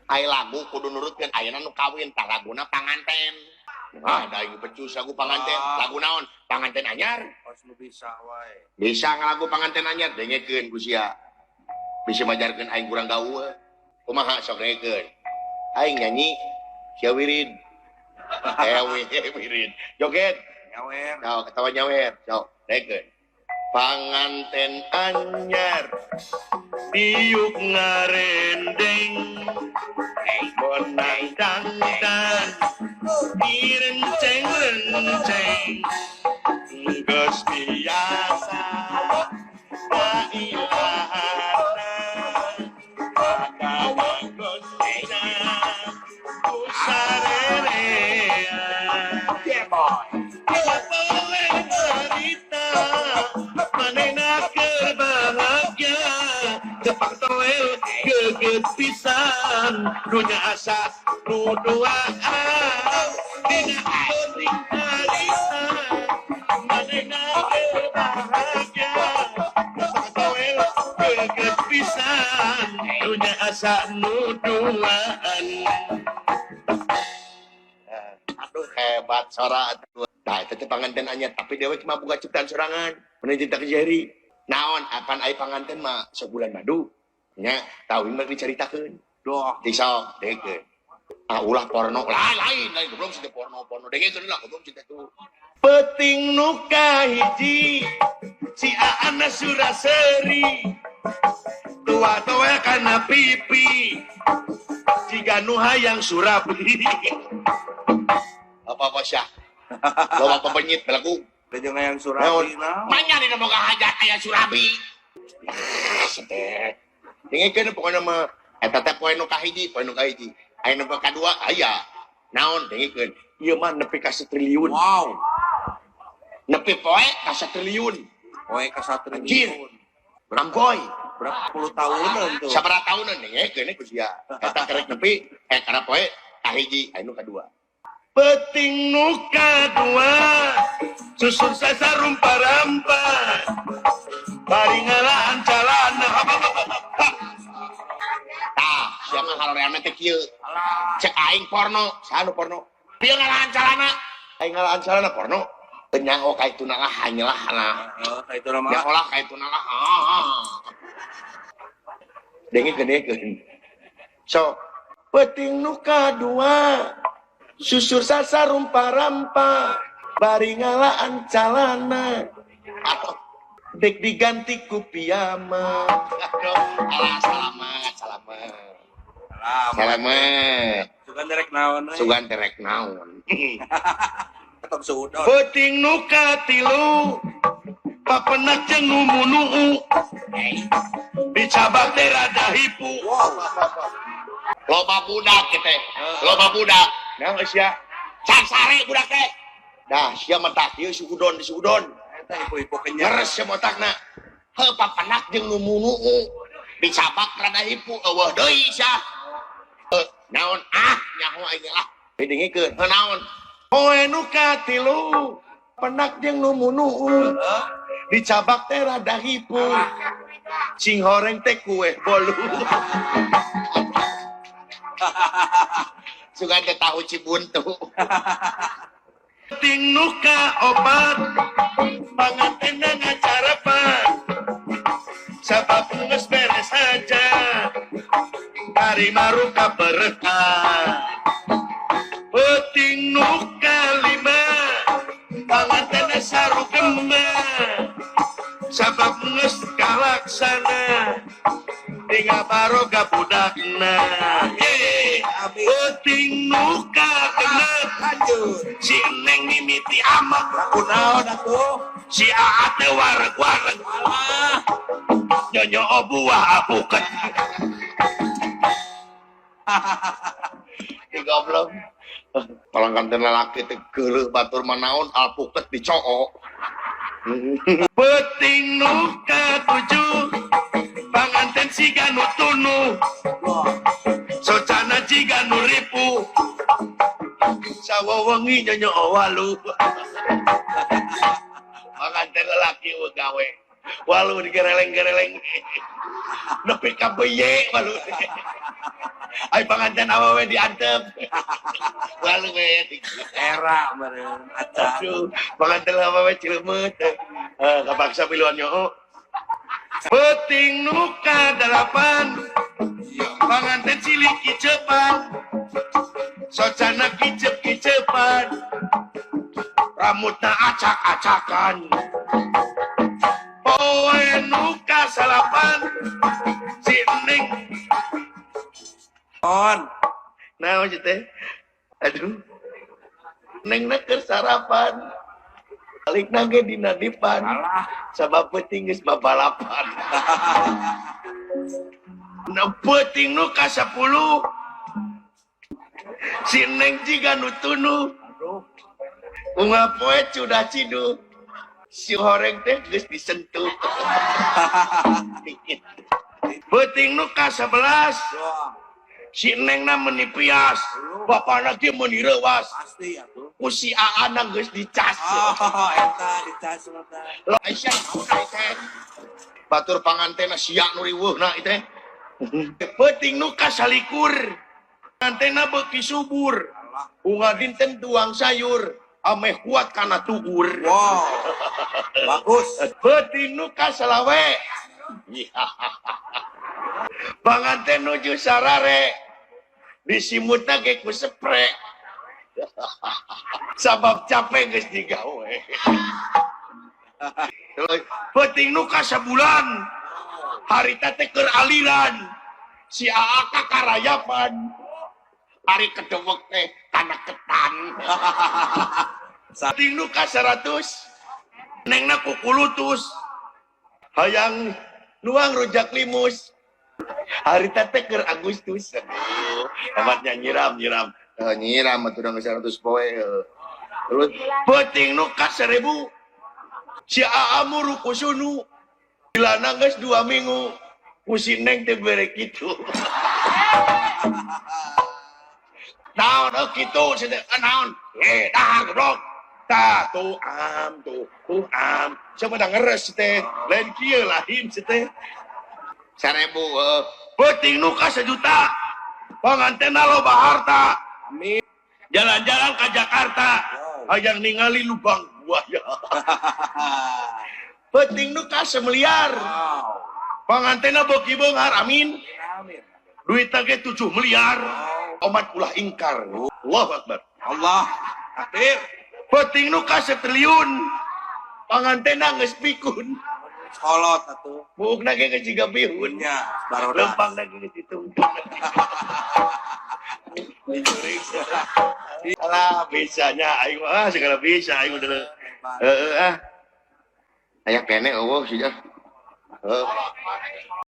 Ai lagu kudu nurutkeun ayeuna nu kawin tah laguna panganten. Ah, da aing becus lagu panganten. Lagu naon? Panganten anyar. Pas nu bisa wae. Bisa ngalagu panganten anyar dengekeun ku sia. Bisa majarkeun aing kurang gaul. Kumaha sok dengekeun. Aing nyanyi sia wirid. Wirid. Joget. Nyawer. Sok ketawa nyawer. Sok dengekeun. Panganten anyar diuk ngarendeng menang dangdan direnceng-renceng geus biasa kailahana kawang goncang ku sarerea. Yeah boy. Boleh cerita manehna keur bahagia cepak toel geget pisan dunya asa nu duaan dina peuting harita manehna keur bahagia cepak toel geget pisan dunya asa nu duaan. Aduh hebat sora atuh. Tah eta teh panganten anyar tapi dewek mah boga ciptaan sorangan. Mun cinta ke Jerry. Naon apan ai panganten mah sebulan madu. Nya tahu mah dicaritakeun. Doh, disok dengekeun. Ah ulah porno. Lah lain lain goblok sih porno-porno dengekeun lah goblok sih tuh. Peuting nu kahiji si Aana Suraseri tua toel kana pipi jiga nu hayang surabi. Apa-apa syah. Loba pepenyit belagu. Jeung hayang surabi naon? Manya dina boga hajat aya surabi. Sedeh. Dengekeun pokona mah eta teh poe nu kahiji, poe nu kahiji. Aya nu kadua aya. Naon dengekeun? Ieu mah nepi ka 1 triliun. Wow. Nepi poe ka 1 triliun. Poe ka 1 triliun. Anjir. Ramboy. Berapa puluh tahunan tuh? Sabaraha tahunan dengekeun ku sia. Eta kerek nepi kana poe kahiji, aya nu kadua. Peuting nu kadua susur sasarumpa-rampa bari ngalaan calana. Tah, sia mah haroreana teh kieu. Cek aing porno, saha nu porno? Dia ngalaan calana. Aing ngalaan calana porno. Teu nyaho ka ituna lah, hanyalah lah. Heeh, ka ituna mah. Nyaho lah ka ituna lah. Dengekeun dengekeun. So, peuting nu kadua susur sasarumpa-rampa bari ngalaan calana dek diganti ku piyama. Aduh, alah salamat, salamat. Salamat. Sugan terek naon we. Sugan terek naon. Ketong suudon. Peuting nu katilu papenak jeung nu munuu dicabak teh rada hipu. Wow. Loba budak teh. Loba budak. Nah, sia can sare budak teh. Dah sia mah tah ieu suudon di suudon. Eta ibu-ibu kenyang. Ngeres sia otakna. Heuh papenak jeung nu munuu dicabak rada hipu eueuh deui sia. Naon ah nyaho aing lah. Dengekeun. Heuh naon? Poe nu katilu penak jeung nu munuu dicabak teh rada hipu. Cing horeng teh kue bolu. Sugan teh tahu Cibuntu. Ting nu kaopat pangantenna ngacarepan sabab geus beres aja dari maruka berkah. Peuting nu kalima pangantenna sarugema sabab geus kalaksana tinggal baroga budakna. Peuting nu kagenep si Neng mimiti amek kunaon atuh si Aa teh wareg-wareg nyonyo buah apuket. Goblok. Palangkan lalaki teh geuleuh batur mah naon alpuket dicook. Peuting nu katujuh panganten siga nu tunu socana jiga nu ripu sawewengi nyonyo walu. Panganten lalaki we gawe walu digereleng-gereleng nepi ka beye walu. Ai panganten awewe diantep. Lalu we era meureun acan. Aduh, panganten awewe cilemeut. Kapaksa miluan nyoo. Peuting nu ka-8 panganten cilik kicepan. Socana kicep-kicepan. Rambutna acak-acakan. Poe nu ka-9 si Neng on. Naon sih teh? Aduh. Neng keur sarapan. Balikna ge dina dipan. Alah, sabab peuting geus babalapan. Na peuting nu ka-10 si Neng jiga nu tunu. Aduh. Unga poe cudah ciduh. Si horeng teh geus disentuh. Peuting nu ka-11 si Nengna meuni pias, bapana ge meuni reuas. Pasti atuh. Ku si Aana geus dicas. Oh, eta dicas mah tah. Lo Aisyah teh. Batur pangantena sia nu riweuhna ieu teh. Peuting nu ka-21 pangantena beuki subur. Unga dinten tuang sayur, ameh kuat kana tugur. Wow. Bagus. Peuting nu ka-25 panganten nuju sarare. Disimutna ge ku sepre. Sabab capek geus digawe. Peuting nu ka-sebulan harita teh keur aliran. Si Aa ka karayapan. Ari kedewek teh kana ketan. Peuting nu ka-100 nengna kukulutus. Hayang nuang rujak limus. Harita teh keur Agustus. Aduh, amatnya nyiram. Nyiram atuh da 100 poe. Terus peuting nu ka-1000 si Aa muru ku sunu. Dilana geus 2 minggu ku si Neng teh bere kitu. Naon euy kitu si teh naon? Dahar goblok. Tah tuh am tuh am. Siapa da ngeres si teh? Lain kieu lahim si teh. 1000 peuting nu ka 1 juta pangantena loba harta. Amin. Jalan-jalan ke Jakarta hayang ningali lubang buaya. Peuting nu ka 1 miliar pangantena beuki beunghar. Amin. Amin. Duitna ge 7 miliar. Omat ulah ingkar. Allahu Akbar. Allah takbir. Peuting nu ka 1 triliun pangantena geus pikun. Kolot atuh. Buukna ge geus jiga bihun. Nya, barodas. Lempangna ge geus ditungtung. Alah, bisanya aing mah segala bisa aing udah. Heeh ah. Aya kene eueuh sia. Heuh.